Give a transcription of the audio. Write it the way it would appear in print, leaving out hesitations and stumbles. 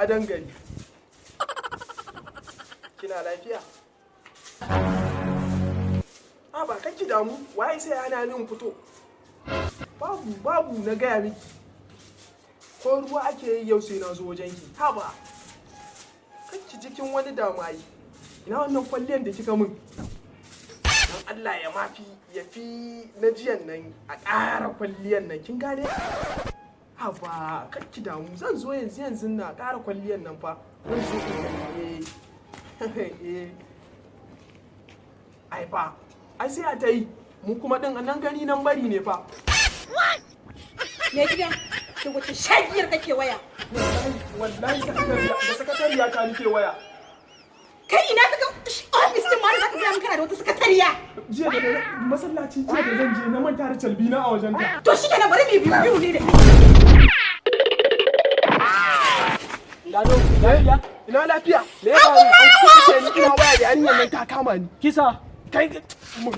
Adon gari. Kina lafiya? A ba ki damu, waye sai ana ni in fito? Babu, babu, na gaya miki. Ko ruwa ake yi yau sai na zo wajen ki. Haba. Ki cikin wani damayi. Ina wannan kwalliyan da kika min? Dan Allah ya mafi ya fi na jiyan nan, a ƙara kwalliyan nan, kin gane? Haba, ki damu, zan zo yanzu yanzu na ƙara kwalliyan nan fa. Zan zo in eh. Ai fa, ai sai a ta yi. Mu kuma din nan gani nan bari ne fa. Me gida, da wace shagiyar kake waya? Wallahi sakatariya, da sakatariya ta nike waya. Kai, ina ka ofis din ma da zaka gaya min kana da wata sakatariya? Jiya da masallaci, jiya da zan je na manta da calbi na a wajen ta. To shi kenan, bari mu biyu biyu ne da Lado, lafiya? Ina lafiya? Me ya faru? An kuce ni ina waya da yarinyar nan ta kama ni. Kisa. Kai mu